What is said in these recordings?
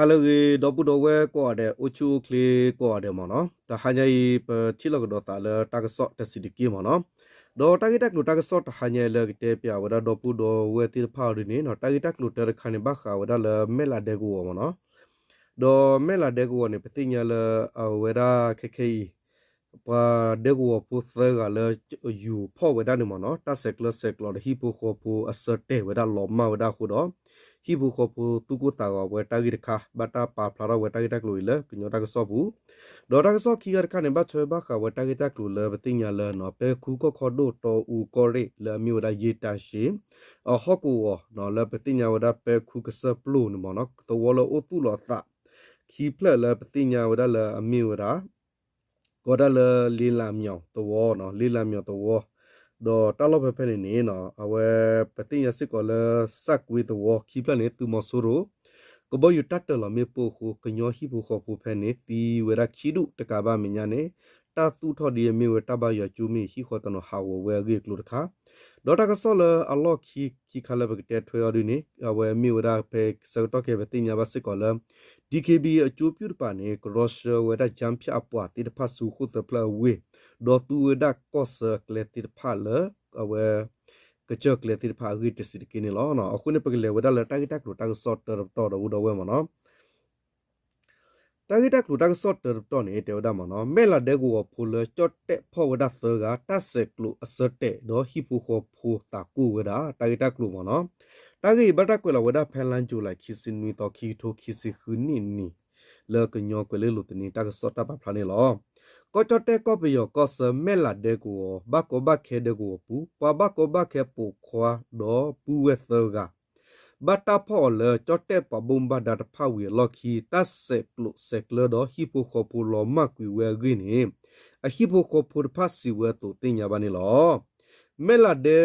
ဟါလၢအဂ့ၤ ဒီပုၢ်ဒီဝဲၢ်ကိးဂၤဒဲး အိၣ်ဆူၣ်အိၣ်ချ့ကိးဂၤဒဲးမ့ၢ်နီၤ, တဟါညါအံၤ ပထံၣ်လိာ်ကဒီးသးလၢတၢ်ကစီၣ်တဆံးတက့ၢ်မ့ၢ်နီၤ, ဒီးတၢ်ဂ့ၢ်တၢ်ကျိၤတၢ်ကစီၣ်တဟါညါအံၤလၢကတဲပၠးဝဲဒၣ်ဒီပုၢ်ဒီဝဲၢ်သ့ၣ်တဖၣ်အီၤဒ်န့ၣ်နီၤ, တၢ်ဂ့ၢ်တၢ်ကျိၤတၢတခါန့ၣ် ဘၣ်ဃးဝဲဒၣ်လၢမဲၢ်လးဒဲကဝီၤမ့ၢ်နီၤ, ဒီးမဲၢ်လးဒဲကဝီၤန့ၣ် ပသ့ၣ်ညါလၢအဝဲဒၣ်ခဲခဲအံၤ ပှၤဒဲကဝီၤဖိသၢဂၤလၢ ယူၤဖီၣ်ဝဲဒၣ်န့ၣ်မ့ၢ်နီၤ, တၢ်ဆဲးကျၢဆဲးကျိးဒီးဟံၣ်ဖိဃီဖိအဆၢတဲာ်ဝဲဒၣ်လီၤမၢ်ဝဲဒၣ်အဃိဒီး ဟံၣ်ဖိဃီဖိသူၣ်ကိၢ်သးဂီၤဝဲတၢ်ဂ့ၢ်တခါ ဘၣ်တၢ်ပာ်ဖျါထီၣ်ဝဲတၢ်ဂ့ၢ်တၢ်ကျိၤအံၤလၢကညီတၢ်ကစီၣ်ပူၤ, ဒီးတၢ်ကစီၣ်ခံဂၤတခါန့ၣ် ဘၣ်ထွဲဘၣ်ဃးဝဲတၢ်ဂ့ၢ်တၢ်ကျိၤလၢပသ့ၣ်ညါလၢ ပဲခူကီၢ်ခီဒိၣ်တီအူကီၢ်ရ့ၣ်လၢအမ့ၢ်ဝဲဒၣ် ရေတာရှည် အဟီၣ်ကဝီၤ လၢပသ့ၣ်ညါဝဲဒၣ်ပဲခူကစၢၢ်ပျိၢ်န့ၣ်မ့ၢ်နီၤ, သဝီလၢအိၣ်သူၣ်လီၤအသး ခံဖျၢၣ်လၢပသ့ၣ်ညါဝဲဒၣ်လၢအမ့ၢ်ဝဲဒၣ် ကိးဒၣ်လၢ လ့လၣ်မၠီၤသဝီ, လ့လၣ်မၠီၤသဝီ, ဒီးတၢ်လီၢ်ဖဲဖဲန့ၣ်န့ၣ် အဝဲပသ့ၣ်ညါစ့ၢ်ကီးလၢ စၢ်ကွ့သဝီခံဖျၢၣ်န့ၣ် သုးမီၤစိရိၤ ကဘီယူၤတၢ်တၢၢ်လီၤမ့ၣ်ပိၢ်အဃိ ကညီဟံၣ်ဖိဃီဖိဖဲန့ၣ် သံဝဲဒၣ်ခံဒူၣ်တကးဘၣ်မဲာ်ညါန့ၣ် တၢ်သူၣ်ထီၣ်ဒ်အမ့ၢ်ဝဲတၢ်ဘါယွၤကၠိမ့ၢ်ဟံၣ်ဃီတနီၤဟးဂီၤဝဲအဂ့ၢ်အကျိၤတခါ, ဒီးတၢ်ကစီၣ်လၢအလီၢ်ခံခံခါလၢပကတဲထွဲအီၤဒ်န့ၣ် အဝဲမ့ၢ်ဝဲဒၣ်ဖဲဆၢကတီၢ်ခဲအံၤ ပသ့ၣ်ညါဘၣ်စ့ၢ်ကီးလၢ DKBA အကၠိပၠူၣ်တပၤန့ၣ် ကရီဆှၢဝဲဒၣ် ကၠၢဖၠၣ် အပှၤသ့ၣ်တဖၣ်ဆူဃိၣ်သၢဖျၢၣ်အဝ့ၢ်, ဒီးသူဝဲဒၣ်ကီၢ်ဆၢအကျဲသ့ၣ်တဖၣ်လၢ အဝဲ ကစၢၢ်ကျဲသ့ၣ်တဖၣ်အဂ့ၢ်တဆံးတက့ၢ်န့ၣ်လီၤ. အဃိန့ၣ် ပကလဲၤဝဲဒၣ်လၢတၢ်ဂ့ၢ်တၢ်ကျိၤတၢ်ကစီၣ်တၢတပတီၢ်ဒီပုၢ်ဒီဝဲၢ်မ့ၢ်နီၤ. တၢ်ဂ့ၢ်တၢ်ကျိၤတၢ်ကစီၣ်တၢတပတီၢ်န့ၣ် တဲဝဲဒၣ်မ့ၢ်နီၤ, မဲၢ်လးဒဲကဝီၤဖိလၢကၠီၣ်တဲၣ်ဖီၣ်ဝဲဒၣ်သၢဂၤ တၢ်ဆဲးကျိးအဆၢတဲာ်ဒီးဟံၣ်ဖိဃီဖိသးကိၢ်ဝဲဒၣ် တၢ်ဂ့ၢ်တၢ်ကျိၤမ့ၢ်နီၤ. တၢ်ဂ့ၢ်အံၤဘၣ်တၢ်ကွဲးလီၤဝဲဒၣ်ဖဲလါယူၤလံ ခံဆံနွံသီ ခံကထိခံဆံဃုနံၣ်န့ၣ် လၢကညီကွဲၤလ့လိၤသန့ တၢ်ကစီၣ်တၢ်ပာ်ဖျါန့ၣ်လီၤ. ကီၢ်ကၠီၣ်တဲၣ်ကီၢ်ပယီၤကီၢ်ဆၢ မဲၢ်လးဒဲကဝီၤ ဘၣ်ကီဘၣ်ခဲဒဲကဝီၤပူၤ ပှၤဘၣ်ကီဘၣ်ခဲပိာ်ခွါဒီပုၢ်ဝဲၢ်သၢဂၤ ဘၣ်တၢ်ဖီၣ်အီၤလၢကၠီၣ်တဲၣ်ပှၤဘၣ်မူဘၣ်ဒါတဖၣ်ဝံၤအလီၢ်ခံ တၢ်ဆဲးကျိးဆဲးကျၢဒီးဟံၣ်ဖိဃီဖိလီၤမၢ်ကွံာ်ဝဲအဂ့ၢ်န့ၣ် အဟံၣ်ဖိဃီဖိတဖၣ်စံးဝဲအသိးသ့ၣ်ညါဘၣ်န့ၣ်လီၤ. မဲၢ်လးဒဲ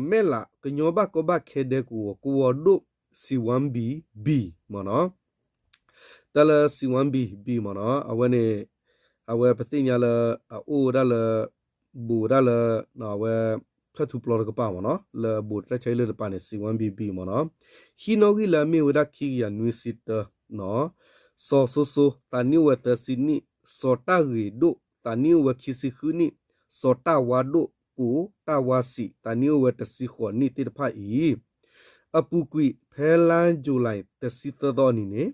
မဲၢ်လး ကညီဘၣ်ကီဘၣ်ခဲဒဲကဝီၤ ကဝီၤဒိၣ် စံးဝါဘံၣ် ဘံၣ် မ့ၢ်နီၤ တၢ်လၢ စံးဝါဘံၣ် ဘံၣ် မ့ၢ်နီၤ အဝဲန့ၣ် အဝဲပသ့ၣ်ညါလၢ အအိၣ်ဝဲဒၣ်လၢ ဘူးဝဲဒၣ်လၢ အဝဲ ဖျၢၣ်ထူပျီတကပၤမ့ၢ်နီၤ လၢဘူးတၢ်ဆါဟံၣ်လၢတပၤန့ၣ် စံးဝါဘံၣ် ဘံၣ် မ့ၢ်နီၤ ဟံၣ်နီၣ်ဂံၢ်လၢအမ့ၢ်ဝဲဒၣ်ခံကယၤနွံဆံတၢ စီၤစိစိ သးနံၣ်အိၣ်ဝဲသၢဆံနံၣ် စီၤတၢ်ဂ့ၤဒိၣ် သးနံၣ်အိၣ်ဝဲခံဆံဃုနံၣ် စီၤတၢ်ဝါဒိၣ်ကိး တၢ်ဝါစံး သးနံၣ်အိၣ်ဝဲတဆံဃိးနံၣ်သ့ၣ်တဖၣ်အံၤ အပူၤကွံာ် ဖဲလါယူၤလံ တဆံသၢသီအနံၤန့ၣ်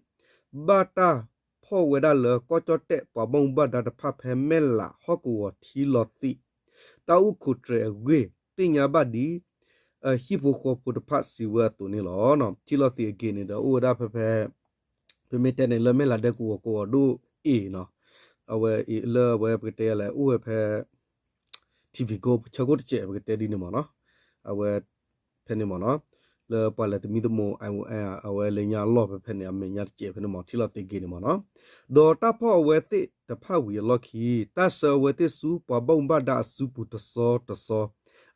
ဘၣ်တၢ်ဖီၣ်ဝဲဒၣ်လၢကီၢ်ကၠီၣ်တဲၣ် ပှၤဘၣ်မူဘၣ်ဒါတဖၣ်ဖဲမဲၢ်လးဟီၣ်ကဝီၤထံလီၤသံး တၢ်အိၣ်ခိးတြဲၤအဂ့ၢ် သ့ၣ်ညါဘၣ်ဒ် ဟံၣ်ဖိဃီဖိတဖၣ်စံးဝဲအသိးန့ၣ်လီၤ. ထံလီၤသံးအဂ့ၢ်န့ၣ်ဒီးအိၣ်ဝဲဒၣ်ဖဲဖဲ ပမ့ၢ်တဲန့ၣ်လၢမဲၢ်လးဒဲကဝီၤ ကဝီၤဒိၣ်အ့ၣ်နီၤ အဝဲအံၤလၢအဝဲပကတဲယၤလဲၣ် အိၣ်ဝဲဖဲ ထံဖံးကိ ဆၢကိၣ်တစဲး ပကတဲဒ်န့ၣ်မ့ၢ်နီၤ အဝဲ ဖဲန့ၣ်မ့ၢ်နီၤ လၢပှၤလဲၤသမံသမိး အဝဲလၢညါအလီၢ်ဖဲဖဲန့ၣ် အမဲာ်ညါတစဲးဖဲန့ၣ်မ့ၢ် ထံလီၤသံးအဂ့ၢ်န့ၣ်မ့ၢ်နီၤ ဒီးတၢ်ဖီၣ်အဝဲသ့ၣ်တဖၣ်ဝံၤအလီၢ်ခံ တၢ်ဆှၢအဝဲသ့ၣ်ဆူ ပှၤဘၣ်မူဘၣ်ဒါအစုပူၤတစီတစီ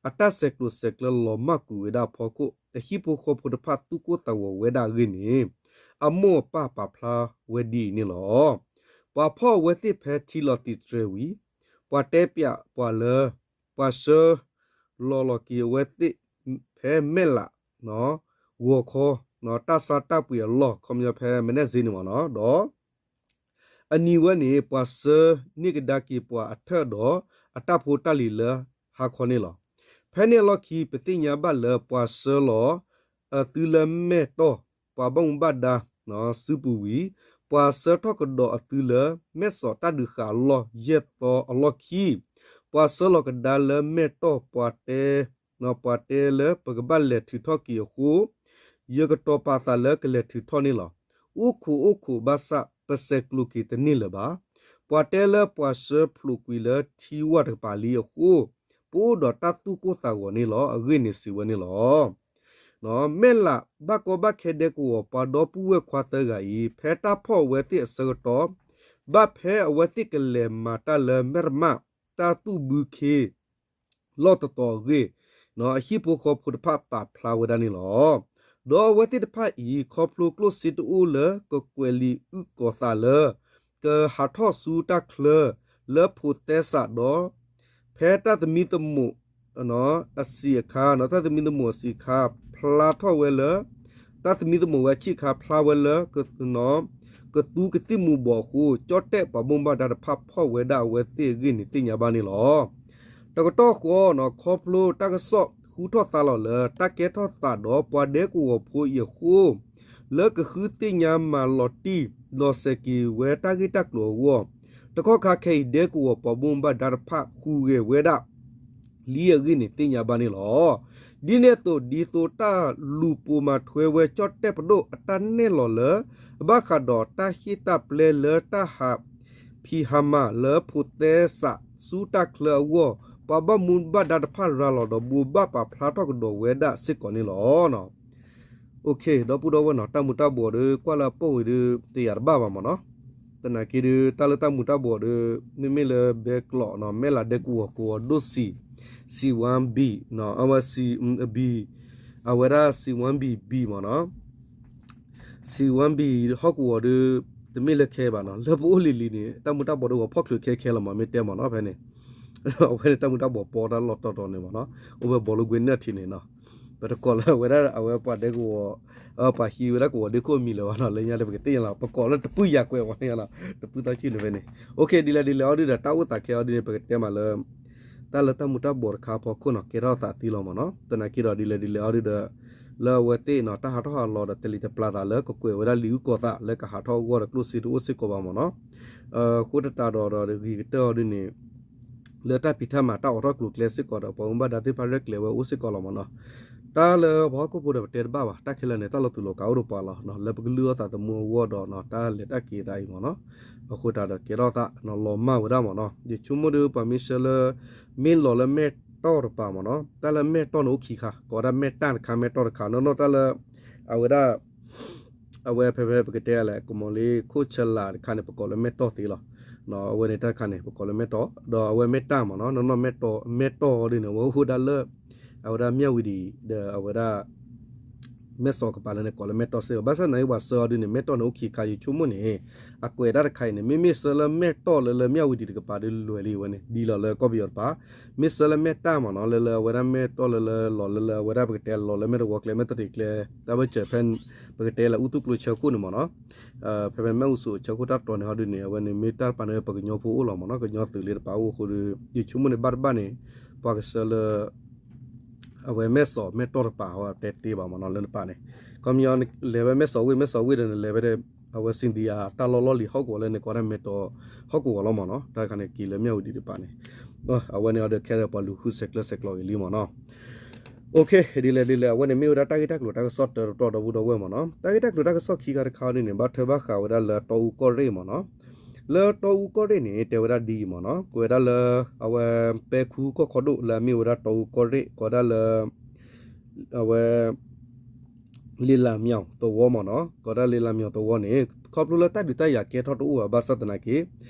အတၢ်ဆဲးကျိးဆဲးကျၢလီၤမၢ်ကွံာ်ဝဲဒၣ်အဖီခိၣ် အဟံၣ်ဖိဃီဖိတဖၣ်သူၣ်ကိၢ်သးဂီၤဝဲဒၣ်အဂ့ၢ်န့ၣ် အမိၢ်အပၢ်ပာ်ဖျါဝဲဒ်အံၤန့ၣ်လီၤ. ပှၤဖီၣ်အဝဲသ့ၣ်ဖဲထံလီၤသံးတြဲၤဝံၤ ပှၤတဲပၠးပှၤလၢ ပှၤဆှၢလီၤလီၤက့ၤအဝဲသ့ၣ် ဖဲမဲၢ်လး ဂီၤခီ တၢ်ဆါတၢ်ပှ့ၤအလီၢ် ခီပညီဖဲမဲာ်နဲၣ်စ့န့ၣ်မ့ၢ်နီၤ ဒီး အနံၤဝဲန့ၣ် ပှၤဆှၢန့ၢ်ကဒါက့ၤပှၤအထၢၣ်ဒီး အတၢ်ဖိတၢ်လံၤလၢဟါခီန့ၣ်လီၤ. ဖဲန့ၣ်အလီၢ်ခံ ပသ့ၣ်ညါဘၣ်လၢပှၤဆှၢလီၤ အသုလၢမဲၢ်တီၢ် ပှၤဘၣ်မူဘၣ်ဒါ စုပူၤဝံၤ ပှၤဆှၢထီၣ်ကဒီးအသုလၢ မဲၢ်စီးတၢ်ဒုးဃာ်အလီၢ်ယဲၢ်သီအလီၢ်ခံ ပှၤဆှၢလီၤကဒါလၢမဲၢ်တီၢ် ပှၤတဲ ပှၤတဲလၢပကဘၣ်လဲၤထုးထီၣ်က့ၤအဃိ ယကတီၤပာ်သးလၢကလဲၤထုးထီၣ်န့ၣ်လီၤ. အိၣ်ခိးအိၣ်ခိးဘၣ်ဆၣ် ပဆဲးကျိးက့ၤတန့ၢ်လၢၤဘၣ်. ပှၤတဲလၢပှၤဆှၢဖျိးကွံာ်လၢထံဝၢ်တကပၤလံအဃိ ပအိၣ်ဒီးတၢ်သူၣ်ကိၢ်သးဂီၤန့ၣ်လီၤ အဂ့ၢ်န့ၣ်စံးဝဲန့ၣ်လီၤ. မဲၢ်လး ဘၣ်ကီဘၣ်ခဲဒဲကဝီၤ ပှၤဒီပုၢ်ဝဲၢ်ခွါသၢဂၤအံၤ ဖဲတၢ်ဖီၣ်အဝဲသ့ၣ်အဆၢကတီၢ် ဘၣ်ဖဲအဝဲသ့ၣ်ကလဲၤမၤတၢ်လၢမဲၢ်တမၣ် တၢ်သူၣ်ဘုခ့ လီၢ်တတီၤအဂ့ၢ် အဟံၣ်ဖိဃီဖိတဖၣ်ပာ်ဖျါဝဲဒၣ်န့ၣ်လီၤ. ဒီးအဝဲသ့ၣ်တဖၣ်အံၤ ခီဖျိကျိၣ်စ့တအိၣ်လၢကကွဲးလံာ်အုၣ်ကီၤသးလၢ ကဟးထီၣ်ဆူတၢ်ချၢ လၢဖိးသဲစးဒီး ဖဲတၢ်သမံသမိး အဆံးအခါ တၢ်သမံသမိးအဆံးအခါ ဖျါထီၣ်ဝဲလၢ တၢ်သမံသမိးဝဲအဆံးအခါ ဖျါဝဲလၢ က ကသူကသံၣ်မူၤဘှီးအဃိ ကၠီၣ်တဲၣ်ပှၤဘၣ်မူဘၣ်ဒါတဖၣ်ဖီၣ်ဝဲဒၣ်အဝဲသ့ၣ်အဂ့ၢ်န့ၣ်သ့ၣ်ညါဘၣ်န့ၣ်လီၤ. တကတီၢ်ဃီ ခီဖျိတၢ်ကစီၣ်ဃုထီၣ်သါလီၤလၢတၢ်ကဲထီၣ်သးဒီးပှၤဒဲကဝီၤဖိအံၤအဃိ လၢကဃုသ့ၣ်ညါမၤလီၤတံၢ်လီၤစဲးက့ၤဝဲတၢ်ဂ့ၢ်တၢ်ကျိၤအဂီၢ်, တကီၢ်ခါခဲအံၤ ဒဲကဝီၤပှၤဘၣ်မူဘၣ်ဒါတဖၣ်ဟူးဂဲၤဝဲဒၣ် လံအဂ့ၢ်န့ၣ်သ့ၣ်ညါဘၣ်န့ၣ်လီၤ. ဒ်န့ၣ်အသိး ဒ်သိးတၢ်လူၤပိာ်မၤထွဲဝဲကၠီၣ်တဲၣ်ပဒိၣ်အတၢ်နဲၣ်လီၤလၢ ဘၣ်ဃးဒီးတၢ်ဟ့ၣ်တၢ်ပျဲလၢတၢ်ဟးဖံးဟးမၤလၢဖိးသဲစးဆူတၢ်ချၢအဂီၢ် ပှၤဘၣ်မူဘၣ်ဒါတဖၣ်ရၤလီၤဒီးဘိးဘၣ်ပာ်ဖျါထီၣ်ကဒီးဝဲဒၣ်စ့ၢ်ကီးန့ၣ်လီၤ. ဒီပုၢ်ဒီဝဲၢ်နီၤ တၢ်မူၤတၢ်ဘှီးဒီး ကွၢ်လၢအပိၢ်ဝံၤဒီး တယာ်တဘၣ်ဘၣ်မ့ၢ်နီၤ. သနာ်က့ဒီး တၢ်လၢတၢ်မူၤတၢ်ဘှီးဒီး မ့မ့ၢ်လၢဘဲကျိးနီၤ မဲၢ်လးဒဲကဝီၤ ကဝီၤဒိၣ်စံ စံဝါဘံၣ် အဝဲစံဘံၣ် အဝဲဒၣ်စံဝါဘံၣ်ဘံၣ်မ့ၢ်နီၤ စံဝါဘံၣ် ဟီၣ်ကဝီၤဒီး တမ့ၢ်လၢခဲဘၣ်နီၤ လၢပအိၣ်လံၤလံၤန့ၣ် တၢ်မူၤတၢ်ဘှီးဒီး ဂီၤဖီၣ်ချုးခဲခဲလီၤမ့ၢ် မ့ၢ်တဲမ့ၢ်နီၤ ဖဲန့ၣ် အဝဲန့ၣ်တၢ်မူၤတၢ်ဘှီးပီတၢ်လီၢ်တီတီန့ၣ်မ့ၢ်နီၤ အိၣ်ဝဲဘီလိကွ့နၢၣ်ထံးန့ၣ်နီၤ ပတကိးလၢအဝဲဒၣ်အဝဲပှၤဒဲကဝီၤ ပှၤဟံးဝဲဒၣ်ကဝီၤဒ့ခိၣ်အမံၤလၢၤဘၣ်နီၤ လၢညါဒီးပကသ့ၣ်ညါလီၤ ပကိးလၢတပုၢ်ယၤကွဲးဝဲန့ၣ်နီၤ တပုၢ်သီခံန့ၣ်ဖဲန့ၣ် ဒ်လဲၣ်ဒ်လဲၣ်အီၤဒုဒီး တၢ်အိၣ်သးခဲအီၤဒုန့ၣ် ပကတဲမးလၢ တၢ်လၢတၢ်မူၤတၢ်ဘှီးတခါအဖီခိၣ်နီၤ ကဲထီၣ်သးသ့လီၤမ့ၢ်နီၤ သနာ်က့ဒီးဒ်လဲၣ်ဒ်လဲၣ်အီၤဒုဒီး လၢအဝဲသ့ၣ်နီၤ တၢ်ဟးထီၣ်ဟးလီၤဒီး တလံၤတပျၢ်သးလၢကကွဲးဝဲဒၣ်လံာ်အုၣ်ကီၤသး လၢကဟးထီၣ်အဂီၢ်ဒီးကျိၣ်စ့တအိၣ်စ့ၢ်ကီးဘၣ်မ့ၢ်နီၤ အဃိသတးဒီးဒီးဂ့ၤကတၢၢ်အီၤဒုန့ၣ် လၢတၢ်ဖံးတၢ်မၤတၢ်အိးထီၣ်ကျိၤကျဲစ့ၢ်ကီးဒီး ပှၤမူဘၣ်ဒါသ့ၣ်တဖၣ်ရဲၣ်ကျဲၤဝဲအိၣ်စ့ၢ်ကီးလီၤမ့ၢ်နီၤ တၢ်လၢပှၤဟီၣ်ခိၣ်ဖိဒီးပတဲတဘၣ်ဘၣ် တၢ်ခဲလၢာ်န့ၣ် တၢ်လီၤတူာ်လီၤကာ်အိၣ်ဒီးပှၤလီၤ လၢပကလုၢ်အီၣ်သးသမူအဂီၢ်ဒီး တၢ်လဲၤတၢ်က့ၤသးအံၤမ့ၢ်နီၤ အဃိသတးဒီးကဲထီၣ်သးလီၤမၢ်ဝဲဒၣ်မ့ၢ်နီၤ ယဆိကမိၣ်ဒီးပှၤမ့ၢ်ဆှၢလၢ မ့ၢ်လီၤလၢမဲၢ်တီၢ်တပၤမ့ၢ်နီၤ တၢ်လၢမဲၢ်တီၢ်န့ၣ်အိၣ်ခံခါ ကိးဝဲဒၣ်မဲၢ်တၢ်တခါ မဲၢ်တီၢ်တခါ နီၢ်နီၢ်တၢ်လၢ အဝဲဒၣ် အဝဲဖဲဖဲပကတဲလဲၣ် ကမီၤလ့ခိၣ်ဆဲးလးတခါန့ၣ် ပကိးလၢမဲၢ်တီၢ်သ့လီၤ အဝဲန့ၣ်တၢ်တခါန့ၣ် ပကိးလၢမဲၢ်တီၢ် ဒီးအဝဲမဲၢ်တၢ်မ့ၢ်နီၤ နီၢ်နီၢ်မဲၢ်တီၢ် မဲၢ်တီၢ်အီၤဒ်န့ၣ် အဝဲအိၣ်ဝဲဒၣ်လၢ အဝဲဒၣ်မၠၣ်ဝံၤဒံး ဒီးအဝဲဒၣ် မဲၢ်စီးကပၤလၢန့ၣ် ကိးလၢမဲၢ်တီၢ်စ့ၢ်ကီး ဘၣ်ဆၣ်သနာ်က့ပှၤဆှၢအီၤဒ်န့ၣ် မဲၢ်တီၢ်န့ၣ်အိၣ်ခံခါ ယဆိကမိၣ်န့ၣ် အကွဲးတၢ်တခါအံၤန့ၣ် မ့မ့ၢ်ဆှၢလၢမဲၢ်တီၢ်လၢလၢမၠၣ်ဝံၤဒံးတကပၤဒီးလွဲၢ်လံဝဲန့ၣ် ဒ်လီၤလၢကီၢ်ပယီၤတပၤ မ့ၢ်ဆှၢလၢမဲၢ်တၢ်မ့ၢ်နီၤ လၢလၢအဝဲဒၣ်မဲၢ်တီၢ်လၢလၢလီၤလၢလၢအဝဲဒၣ်ပကတဲလီၤလၢမဲၢ်တဝီကျဲ မဲၢ်တရံးကျဲ တၢ်ဘၢၣ်စၢၤဖဲ ပကတဲလၢအူသူၣ်ကျိဆၢခိၣ်န့ၣ်မ့ၢ်နီၤ ဖဲဖဲမဲၢ်အူစိးဆၢခိၣ်တၢ်တြီၤန့ၣ်ဟီဒ်န့ၣ် အဝဲန့ၣ်မ့ၢ်တၢ်တပၤန့ၣ် ပှၤကညီဖိအိၣ်လီၤမ့ၢ်နီၤ ကညီသုးလ့တပၤအိၣ်အဃိဒီး ယဆိကမိၣ်န့ၣ်ဘၣ်တဘၣ်န့ၣ် ပှၤကဆှၢလၢ အဝဲမဲၢ်စီးမဲၢ်တီၢ်တပၤ အဝဲတဲတ့ဘၣ်မ့ၢ်နီၤ လၢတပၤန့ၣ် ခီပညီ လဲၤဝဲမဲၢ်စီးဝ့ၢ် မဲၢ်စီးဝ့ၢ်ဒီးန့ၣ် လဲၤဝဲ အဝဲစံသယၤတၢ်လီၢ်လီၢ်လံၤဟီၣ်ကဝီၤလၢန့ၣ် ကိးဒၣ်မဲၢ်တီၢ်ဟီၣ်ကဝီၤလီၤမ့ၢ်နီၤ တၢ်တခါန့ၣ် က့ၤလၢမၠၣ်ဝံၤဒံးတပၤန့ၣ် အဝဲန့ၣ်အီၤဒီးခဲလၢာ်ပှၤလူၤဃုဆဲးကျၢဆဲးကျိးဂ့ၤလံမ့ၢ်နီၤ ဒ်လဲၣ်ဒ်လဲၣ် အဝဲန့ၣ်မ့ၢ်ဝဲဒၣ်တၢ်ဂ့ၢ်တၢ်ကျိၤတၢ်ကစီၣ်တၢတပတီၢ်ဒီပုၢ်ဒီဝဲၢ်မ့ၢ်နီၤ တၢ်ဂ့ၢ်တၢ်ကျိၤတၢ်ကစီၣ်ခံခါတခါအီၤဒ်န့ၣ် ဘၣ်ထွဲဘၣ်ဃးဝဲဒၣ်လၢတီအူကီၢ်ရ့ၣ်မ့ၢ်နီၤ လၢတီအူကီၢ်ရ့ၣ်န့ၣ် တဲဝဲဒၣ်ဒ်အံၤမ့ၢ်နီၤ ကွဲးဝဲဒၣ်လၢ အဝဲပဲခူကီၢ်ခီဒိၣ်လၢအမ့ၢ်ဝဲဒၣ်တီအူကီၢ်ရ့ၣ် ကိးဒၣ်လၢ အဝဲ လ့လၢ်မၠီၤသဝီမ့ၢ်နီၤ ကိးဒၣ်လ့လၢ်မၠီၤသဝီန့ၣ် ခီဖျိလၢတၢ်ဒုးတၢ်ယၤကဲထီၣ်တအိၣ်ဘၣ် ဘၣ်ဆၣ်သနာ်က့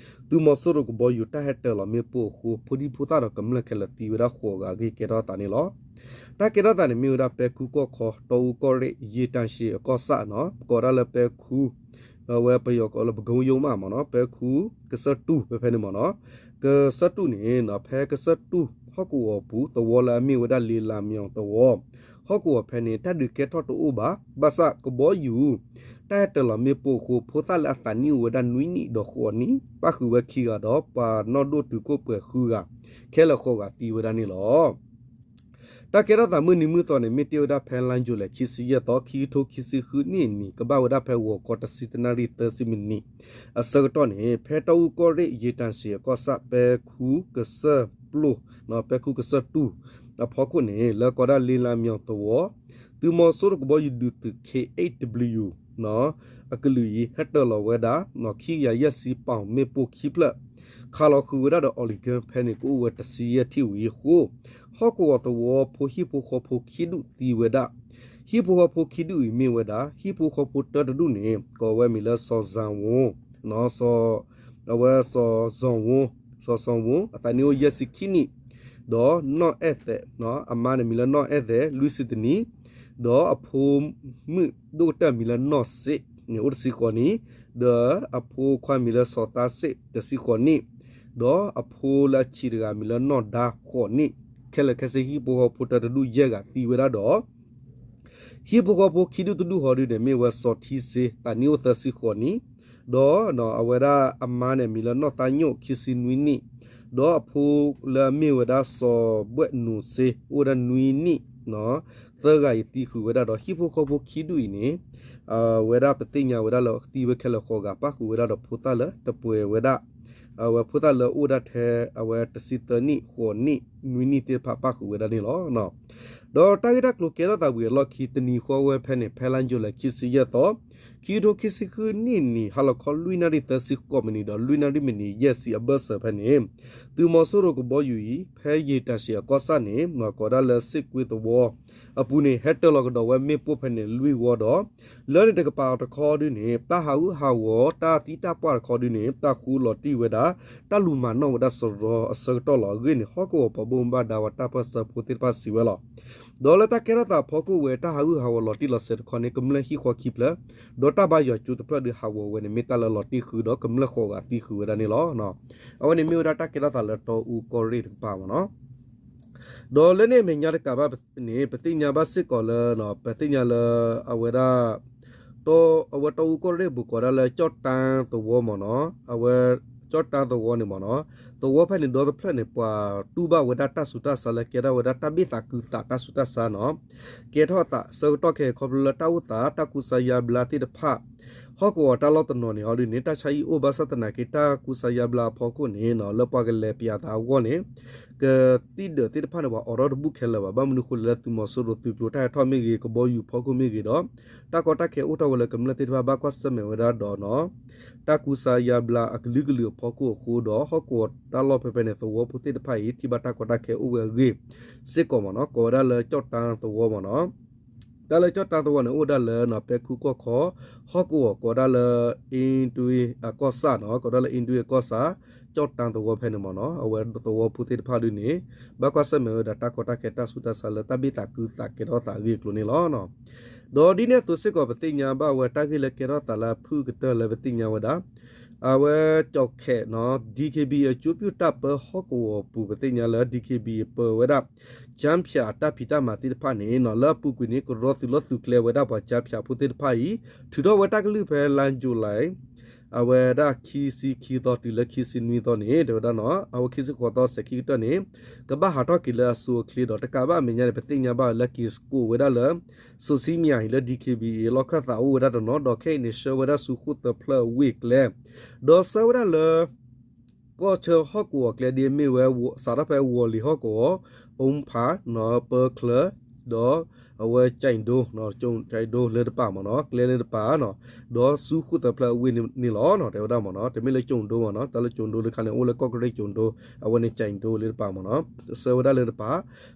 သုးမီၤစိရိၤကဘီယူၤတၢ်ဟဲတၢၤလီၤမ့ၣ်ပိၢ်အဃိ ဖိဒံဖိသၣ်ဒီးကမျၢၢ်ခဲလၢာ်သံဝဲဒၣ်ဃိးဂၤအဂ့ၢ်ကဲထီၣ်သးန့ၣ်လီၤ. တၢ်ကဲထီၣ်သးန့ၣ်မ့ၢ်ဝဲဒၣ်ပဲခူကီၢ်ခီ တီအူကီၢ်ရ့ၣ် ယ့ၢ်တၢ်ရှ့အကီၢ်ဆၣ်နီၤ ကိးဒၣ်လၢပဲခူ အဝဲပယီၤကိးလၢပကုန်းရုံးမးမ့ၢ်နီၤ ပဲခူ ကစၢၢ်တူၢ်ဖဲဖဲန့ၣ်မ့ၢ်နီၤ ကစၢၢ်တူၢ်န့ၣ် ဖဲကစၢၢ်တူၢ်ဟီၣ်ကဝီၤပူၤ သဝီလၢအမ့ၢ်ဝဲဒၣ်လ့လၢ်မၠီၤသဝီ ဟီၣ်ကဝီၤဖဲန့ၣ် တၢ်ဒုးကဲထီၣ်တအိၣ်ဘၣ် ဘၣ်ဆၣ်ကဘီယူၤ တၢ်ဟဲတၢၤလီၤမ့ၣ်ပိၢ်အဃိ ဖိသၣ်လၢအသးနံၣ်အိၣ်ဝဲဒၣ်နွံနံၣ်ဒီးဃိးနံၣ် ပၣ်ဃုာ်ဝဲခံဂၤဒီး ပှၤနီၣ်ဒိၣ်တုၤခိၣ်ပှဲၤဃုဂၤ ခဲလၢာ်ဃိးဂၤသံဝဲဒၣ်န့ၣ်လီၤ. တၢ်ကဲထီၣ်သးမုၢ်နံၤမုၢ်သီန့ၣ် မ့ၢ်တ့ၢ်ဝဲဒၣ်ဖဲလါယူၤလံ ခံဆံယဲၢ်သီ ခံကထိခံဆံဃုနံၣ်အနံၤ ကဘၣ်ဝဲဒၣ်ဖဲဂီၤခီတဆံတနၣ်ရံၣ်သၢဆံမံးနံး အဆၢကတီၢ်န့ၣ် ဖဲတီအူကီၢ်ရ့ၣ် ယ့ၢ်တၢ်စံၣ်အကီၢ်ဆၣ် ပဲခူကစၢၢ်ပျိၢ် ပဲခူကစၢၢ်တူၢ် အဖီခိၣ်န့ၣ် လၢကိးဒၣ်လ့လၢ်မၠီၤသဝီ သုးမီၤစိရိၤကဘီယူၤဒုးသုး K eight W အကလုာ်အံၤ ဟဲတၢၤလီၤဝဲဒၣ် ခံကယၤယဲၢ်ဆံပီၣ်မ့ၣ်ပိၢ်ခံဖျၢၣ် ခးလီၤဃုာ်ဝဲဒၣ်ဒီး အီလံၤကၢ ဖဲန့ၣ်ကအိၣ်ဝဲတဆံယဲၢ်ထံၣ်ဝံၤအဃိ ဟီၣ်ကဝီၤသဝီဖိဟံၣ်ဖိဃီဖိခံဒူၣ်သံဝဲဒၣ် ဟံၣ်ဖိဃီဖိခံဒူၣ်အံၤမ့ၢ်ဝဲဒၣ် ဟံၣ်ဖိဃီဖိတၢတဒူၣ်န့ၣ် ကိးဝဲမံၤလၢစီၤစၣ်ဝိ အဝဲစီၤစၣ်ဝိ စီၤစၣ်ဝိ အသးနံၣ်အိၣ်ယဲၢ်ဆံခံနံၣ် ဒီးနီၢ်အဲၣ်သဲး အမါန့ၣ်မံၤလၢနီၢ်အဲၣ်သဲး လွံၢ်ဆံတနံၣ် ဒီးအဖိမုၣ်ဒိၣ်ကတၢၢ်မံၤလၢနီၢ်စ့းန့ၣ် အိၣ်တဆံဃိးနံၣ် ဒီးအဖိခွါမံၤလၢစီၤသးစ့း တဆံဃိးနံၣ် ဒီးအဖိလၢအဆံးတဂၤမံၤလၢနီၢ်ဒါဃိးနံၣ် ခဲလၢာ်ခဲဆ့ဟံၣ်ဖိဃီဖိတၢတဒူၣ်ယဲၢ်ဂၤသံဝဲဒၣ်ဒီး ဟံၣ်ဖိဃီဖိခံဒူၣ်တဒူၣ်ဃီဒုန့ၣ် မ့ၢ်ဝဲစီၤထံစ့ သးနံၣ်အိၣ်သၢဆံဃိးနံၣ် ဒီးအဝဲဒၣ်အမါန့ၣ် အမံၤလၢနီၢ်သးညိၣ် ခံဆံနွံနံၣ်, ဒီးအဖိလၢအမ့ၢ်ဝဲဒၣ်စီၤဘွဲၣ်နိၤစ့ အိၣ်ဝဲဒၣ်နွံနံၣ်, သၢဂၤအံၤသံဃုာ်ဝဲဒၣ်ဒီး ဟံၣ်ဖိဃီဖိခံဒူၣ်အံၤန့ၣ် အဝဲဒၣ်ပသ့ၣ်ညါဝဲဒၣ်လၢသံဝဲခဲလၢာ်ဃိးဂၤ ပၣ်ဃုာ်ဝဲဒၣ်ဒီးဖိသၣ်လၢတပှဲၤဝဲဒၣ် အဝဲဖိသၣ်လၢအိၣ်ဒၣ်ထဲ အဝဲတဆံသၢနံၣ် ဃိးနံၣ် နွံနံၣ်သ့ၣ်တဖၣ် ပၣ်ဃုာ်ဝဲဒၣ်န့ၣ်လီၤ. ဒီးတၢ်ဂ့ၢ်တၢ်ကျိၤကဲထီၣ်သးဝံၤအလီၢ်ခံ တနံၤဃီဝဲဖဲန့ၣ် ဖဲလါယူၤလံ ခံဆံယဲၢ်သီ, ခံကထိခံဆံဃုနံၣ်နံၤ ဟါလီၤခီလွံၢ်နၣ်ရံၣ်သၢဆံဃိးမံးနံးဒီး လွံၢ်နၣ်ရံၣ်မံးနံးယဲၢ်ဆံအဘၢၣ်စၢၤဖဲန့ၣ်, သုးမီၤစိရိၤကဘီယူၤအံၤ ဖဲယ့ၤတၢ်ရှံးအကီၢ်ဆၣ်န့ၣ် ကိးဒၣ်လၢစ့ၣ်ကွ့သဝီ အပူၤန့ၣ် ဟဲတၢၤလီၤကဒီးဝဲမ့ၣ်ပိၢ်ဖဲန့ၣ်လွံၢ်ဝီဒီး လၢန့ၣ်တကပၤအီၤတခီဒုန့ၣ် တၢ်ဟးဂူာ်ဟးဂီၤ တၢ်သံတၢ်ပှၢ်တခီဒုန့ၣ် တၢ်ဃူလီၤတံၢ်ဝဲဒၣ် တၢ်လူၤမၤနီၣ်ဝဲဒၣ်စရီအဆၢကတီၢ်လီၤ. အဂ့ၢ်န့ၣ် ဟီၣ်ကဝီၤပှၤဘၣ်မူဘၣ်ဒါဝဲတၢ်ပၢၢ်ဆၢဖိသ့ၣ်တဖၣ်စံးဝဲလီၤ. ဒီးလၢတၢ်ကဲထီၣ်သးအဖီခိၣ်ဝဲ တၢ်ဟးဂူာ်ဟးဂီၤလီၤတံၢ်လီၤဆဲးတခီန့ၣ် ကမျၢၢ်ဟံၣ်ဃီခံဖျၢၣ် ဒီးတၢ်ဘါယွၤကၠိတဖျၢၣ်ဒုးဟးဂီၤဝဲန့ၣ် မ့ၢ်တၢ်လၢလီၤတံၢ်ဃုာ်ဒီးကမျၢၢ်ဃိးဂၤသံဃုာ်ဝဲဒၣ်န့ၣ်လီၤ. အဝဲန့ၣ်မ့ၢ်ဝဲဒၣ်တၢ်ကဲထီၣ်သးလၢတီအူကီၢ်ရ့ၣ်တကပၤမ့ၢ်နီၤ ဒီးလၢန့ၣ်အမဲာ်ညါတကးဘၣ်န့ၣ် ပသ့ၣ်ညါဘၣ်စ့ၢ်ကီးလၢ ပသ့ၣ်ညါလၢ အဝဲဒၣ် အဝဲတီအူကီၢ်ရ့ၣ်အပူၤကိးဒၣ်လၢကၠီၣ်တၢ်သဝီမ့ၢ်နီၤ, အဝဲ ကၠီၣ်တၢ်သဝီန့ၣ်မ့ၢ်နီၤ, သဝီဖဲန့ၣ်ဒီတဖျၢၣ်န့ၣ် ပှၤတူၢ်ဘၣ်ဝဲဒၣ်တၢ်ဆူးတၢ်ဆါလၢကဲထီၣ်ဝဲဒၣ်တၢ်ဘ့ၣ်သးကုသးတၢ်ဆူးတၢ်ဆါနီၤ, ကဲထီၣ်သးဆၢကတီၢ်ခဲအံၤခီဖျိလၢတၢ်အိၣ်သး တၢ်ကူစါယါဘျါသ့ၣ်တဖၣ် ဟီၣ်ကဝီၤတၢ်လီၢ်တနီၤန့ၣ် ဟီဒ်န့ၣ် တၢ်ဆါဟံၣ်အိၣ်ဘၣ်ဆၣ်သနာ်က့ တၢ်ကူစါယါဘျါအဖီခိၣ်န့ၣ် လၢပှၤကလဲၤပၠးသးအဂီၢ်န့ၣ် ကသံၣ်ဒၢးသ့ၣ်တဖၣ်န့ၣ် ပှၤအိးထီၣ်တဘူၣ်ခဲလၢာ်ဘၣ်. ဘၣ်မနုၤဃိလဲၣ်လၢသုးမီၤစိရိၤသုးကျိၤတၢ်ဟဲထီၣ်မ့ၢ်ဂ့ၤ ကဘီယူၤဖီခိၣ်မ့ၢ်ဂ့ၤဒီး တၢ်ကီတၢ်ခဲအိၣ်ထီၣ်ဝဲလၢကမျၢၢ်သ့ၣ်တဖၣ်ဘၣ်ကွၢ်ဆၢၣ်မဲာ်ဝဲဒၣ်ဒီးနီၤ တၢ်ကူစါယါဘျါအကလုာ်ကလုာ်အဖီခိၣ်အဃိဒီး ဟီၣ်ကဝီၤတၢ်လီၢ်ဖဲဖဲန့ၣ် သဝီဖိသ့ၣ်တဖၣ်အံၤ ထံၣ်ဘၣ်တၢ်ကီတၢ်ခဲအိၣ်ဝဲအဂ့ၢ်စ့ၢ်ကီးမ့ၢ်နီၤ, ကိးဝဲဒၣ်လၢကၠီၣ်တၢ်သဝီမ့ၢ်နီၤ တၢ်လၢကၠီၣ်တၢ်သဝီန့ၣ် အိၣ်ဝဲဒၣ်လၢ ပဲခူၣ်ကီၢ်ခီ ဟီၣ်ကဝီၤကိးဝဲဒၣ်လၢ အ့ဒွ့အကီၢ်ဆၣ်နီၤ, ကိးဝဲဒၣ်လၢအ့ဒွ့အကီၢ်ဆၣ် ကၠီၣ်တၢ်သဝီဖဲန့ၣ်မ့ၢ်နီၤ, အဝဲသဝီဖိသ့ၣ်တဖၣ်ဒုန့ၣ် ဘၣ်ကွၢ်ဆၢၣ်မဲာ်ဝဲဒၣ်တၢ်ကီတၢ်ခဲ တၢ်ဆူးတၢ်ဆါလၢတၢ်ဘ့ၣ်သးကုသးကဲထီၣ်သးအဂ့ၢ်အကျိၤန့ၣ်လီၤ. ဒီးဒ်န့ၣ်အသိးစ့ၢ်ကီး ပသ့ၣ်ညါဘၣ်ဝဲတၢ်ဂ့ၢ်လၢကဲထီၣ်သးလၢအဖုၣ်ကတၢၢ်လၢပသ့ၣ်ညါဝဲဒၣ် အဝဲကၠီၣ်ခဲးနီၤ DKBA အကၠိပၠူၣ်တၢ်ပၢဟီၣ်ကဝီၤပူၤ ပသ့ၣ်ညါလၢ DKBA ပၢဝဲဒၣ် ကၠၣ်ဖၠးအတၢ်ဖံးတၢ်မၤသ့ၣ်တဖၣ်န့ၣ်နီၤ လၢအပူၤကွံာ်န့ၣ် ကရီသုးလီၢ်သုးကျဲဝဲဒၣ်ပှၤကၠၣ်ဖၠးဖိသ့ၣ်တဖၣ်အံၤ ထုးထီၣ်ဝဲတၢ်ကလုၢ်ဖဲလါယူၤလံ အဝဲဒၣ်ခံဆံခံသီတုၤလၢခံဆံနွံသီန့ၣ် တဲဝဲဒၣ်နီၤ အဝဲခံဆံဃိးသီစဲးခံကတၢၢ်န့ၣ် ကဘၣ်ဟးထီၣ်က့ၤလၢအစိအချ့ဒီး တကးဘၣ်အမဲာ်ညါန့ၣ် ပသ့ၣ်ညါဘၣ်လၢ က့ၤစကိးဝဲဒၣ်လၢ စိၤဆံမံယၤအံၤလၢ DKBA အလီၢ်ခၢၣ်သးအိၣ်ဝဲဒၣ်တနီၤ ဒီးခဲအံၤန့ၣ် ဆှၢဝဲဒၣ်ဆူဃိၣ်သၢဖျၢၣ်အဝ့ၢ်ကျဲ ဒီးဆှၢဝဲဒၣ်လၢ ကီၢ်ဆၢဟီၣ်ကဝီၤကျဲဒ်အမ့ၢ်ဝဲ စးထီၣ်ဖဲဝီၤလံၤဟီၣ်ကဝီၤ အူဖး ပၢချၢ ဒီးအဝဲကၠဲးဒိ ကၠဲးဒိလၢတပၤမ့ၢ်နီၤ ကျဲလၢတပၤနီၤ ဒီးဆူဃိၣ်သၢဖျၢၣ်အဝ့ၢ်န့ၣ်လီၤ. တဲဝဲဒၣ်မ့ၢ်နီၤ တမ့ၢ်လၢကၠဲးဒိမ့ၢ်နီၤ တၢ်လၢကၠဲးဒိတခါန့ၣ် အိၣ်လၢကီၢ်ကရ့ၣ်ကၠဲးဒိ အဝဲန့ၣ်ကၠဲးဒိလၢတပၤမ့ၢ်နီၤ ဆှၢဝဲဒၣ်လၢတပၤ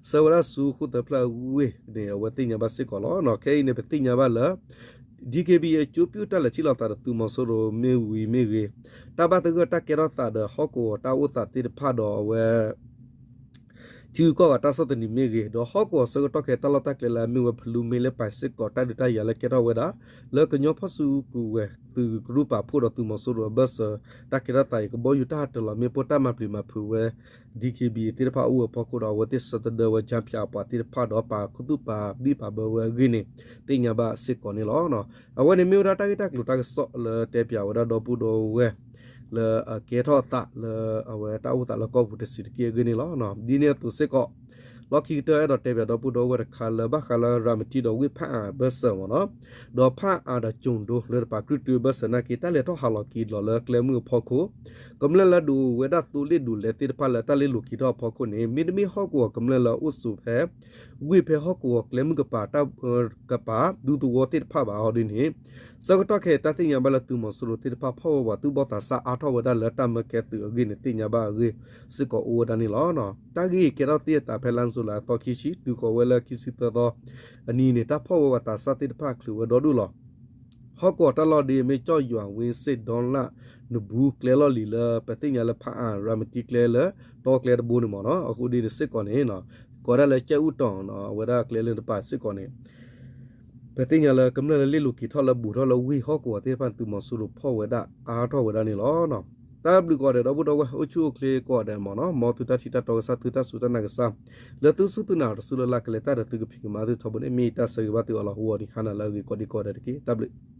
ဆှၢဝဲဒၣ်ဆူဃိၣ်သၢဖျၢၣ်အဝ့ၢ်န့ၣ် အဝဲသ့ၣ်ညါဘၣ်စ့ၢ်ကီးလီၤ. ခဲအံၤန့ၣ် ပသ့ၣ်ညါဘၣ်လၢ DKBA အကၠိပၠူၣ်တၢ်လဲၤထံၣ်လိာ်သးဒီးသုးမီၤစိရိၤမ့ၢ်ဝံၤမ့ၢ်ဂ့ၤ, တၢ်ဘၣ်သဂၢၢ်တၢ်ကဲထီၣ်သးဒီးဟီၣ်ကဝီၤတၢ်အိၣ်သးသ့ၣ်တဖၣ်ဒီးအဝဲ ထံဂုၤကီၢ်ဂၤတၢ်ဆီၣ်သနံးမ့ၢ်ဂ့ၤ, ဒီးဟီၣ်ကဝီၤဆၢကတီၢ်ခဲအံၤတၢ်လီၢ်တၢ်ကျဲလၢအမ့ၢ်ဝဲဖလူမ့ၢ်လၢပာ်စ့ၢ်ကီးတၢ်ဒုးတၢ်ယၤလၢကဲထီၣ်ဝဲဒၣ် လၢကညီဖီၣ်စုကဝဲၤသုးကရူၢ်ပာ်ဖှိၣ်ဒီးသုးမီၤစိရိၤအဘၢၣ်စၢၤ တၢ်ကဲထီၣ်သးအံၤ ကဘီယူၤတၢ်ဟးတၢၤလီၤမ့ၣ်ပိၢ်တၢ်မၤပျံၤမၤဖုးဝဲ DKBA သ့ၣ်တဖၣ်အိၣ်ဝဲအဖီခိၣ်ဒီး အဝဲသ့ၣ်ဆၢတဒၢဝဲ ကၠၣ်ဖၠးအပှၤသ့ၣ်တဖၣ်ဒီး ပာ်ခူသူၣ်ပာ်ဘံၣ်ပာ်ဘၢဝဲအဂ့ၢ်န့ၣ် သ့ၣ်ညါဘၣ်စ့ၢ်ကီးန့ၣ်လီၤ. အဝဲန့ၣ်မ့ၢ်ဝဲဒၣ်တၢ်ဂ့ၢ်တၢ်ကျိၤတၢ်ကစီၣ်လၢတဲပၠးဝဲဒၣ်ဒီပုၢ်ဒီဝဲၢ် လၢအကဲထီၣ်သးလၢအဝဲတၢ်အိၣ်သးလၢကီၢ်ပူၤတဆံးတက့ၢ်အဂ့ၢ်န့ၣ်လီၤ. ဒ်န့ၣ်အသိးစ့ၢ်ကီး လီၢ်ခံကတၢၢ်အဲၣ်ဒိးတဲပၠးဒီပုၢ်ဒီဝဲၢ်တခါလၢဘၣ်ဃးလၢရၤမတံဒီးဝ့ၢ်ဖၣ်အၣ်အဘၢၣ်စၢၤမ့ၢ်နီၤ, ဒီးဖၣ်အၣ်ဒီးကၠဲးဒိလၢတပၤ ကြုၢ်တုအဘၢၣ်စၢၤနာ်က့ တၢ်လဲၤထီၣ်ဟးလီၤက့ၤလီၤလၢကျဲမုၢ်အဖီခိၣ် ကမျၢၢ်လၢဒိးဝဲဒၣ်သိလ့ၣ်ဒိးလဲသ့ၣ်တဖၣ်လၢတၢ်လ့လိာ်က့ၤထီၣ်အဖီခိၣ်န့ၣ် မ့တမ့ၢ်ဟီၣ်ကဝီၤကမျၢၢ်လၢအအိၣ်ဆိးဖဲ ဝ့ၢ်ဖဲဟီၣ်ကဝီၤကျဲမုၢ်ကပၤ တၢ်ကပၤ ဒူသဝီသ့ၣ်တဖၣ်ဘၣ်အီၤဒ်န့ၣ် ဆၢကတီၢ်ခဲအံၤတၢ်သ့ၣ်ညါဘၣ်လၢသုးမီၤစိရိၤသ့ၣ်တဖၣ်ဖီၣ်ဝဲပှၤသူၣ်ဘီၣ်သးစၢ်အါထီၣ်ဝဲဒၣ်လၢတၢ်မၢကဲသုးအဂ့ၢ်န့ၣ် သ့ၣ်ညါဘၣ်အဂ့ၢ်စ့ၢ်ကီးအိၣ်ဝဲဒၣ်န့ၣ်လီၤ. တၢ်ဂ့ၢ်အံၤကဲထီၣ်သံအသးဖဲလါယူၤလံအသီခံဆံ တုၤဃီၤဝဲလၢခံဆံသၢသီအနံၤန့ၣ် တၢ်ဖီၣ်ဝဲပှၤသးစၢ်သ့ၣ်တဖၣ်ချုးဝဲဒီဒူၣ်လီၤ. ဟီၣ်ကဝီၤတၢ်လီၢ်ဒ်အမ့ၢ်ကၠီၣ်ယွၤ ဝ့စ့ၣ် ဒီလၣ် နဘူး ကျဲလီၢ်လံၤလၢပသ့ၣ်ညါလၢဖၣ်အၣ်ရၤမတံကျဲလၢ တီကျဲတဘိန့ၣ်မ့ၢ်နီၤ အဃိဒ်န့ၣ်စ့ၢ်ကီးန့ၣ် ကိးဒၣ်လၢကၠဲးအူတီၤ အဝဲဒၣ်ကျဲလၢတပၤစ့ၢ်ကီးန့ၣ် ပသ့ၣ်ညါလၢကမျၢၢ်လၢလ့ၣ်လိၤက့ၤထီၣ်လၢဘူးထီၣ်လၢဝ့ၢ်ဟီၣ်ကဝီၤသ့ၣ်တဖၣ်န့ၣ် သုးမီၤစိရိၤဖီၣ်ဝဲဒၣ်အါထီၣ်ဝဲဒၣ်န့ၣ်လီၤ. တၢ်ဘျုးကိးဂၤဒဲး ဒီပုၢ်ဒီဝဲၢ် အိၣ်ဆူၣ်အိၣ်ချ့ကိးဂၤဒဲးမ့ၢ်နီၤ မ်သုတၢ်ထံၣ်တၢ်တီကစၢ် သုတၢ်စူၢ်တၢ်နာ်ကစၢ် လၢသုစူၢ်သုနာ်တစူၢ်လၢ်လၢ်ကလဲၤတၢ်ဒီးသုကဖံးကမၤသုထီဘိန့ၣ် မ့ၢ်ယတၢ်ဆၢဂ့ၤဘၣ်သုအီၤလီၤ. ဟူအီၤဒံးဟါနၤလၢအဂ့ၤကိးဒံကိးဂၤဒဲးတက့ၢ်. တၢ်ဘျုး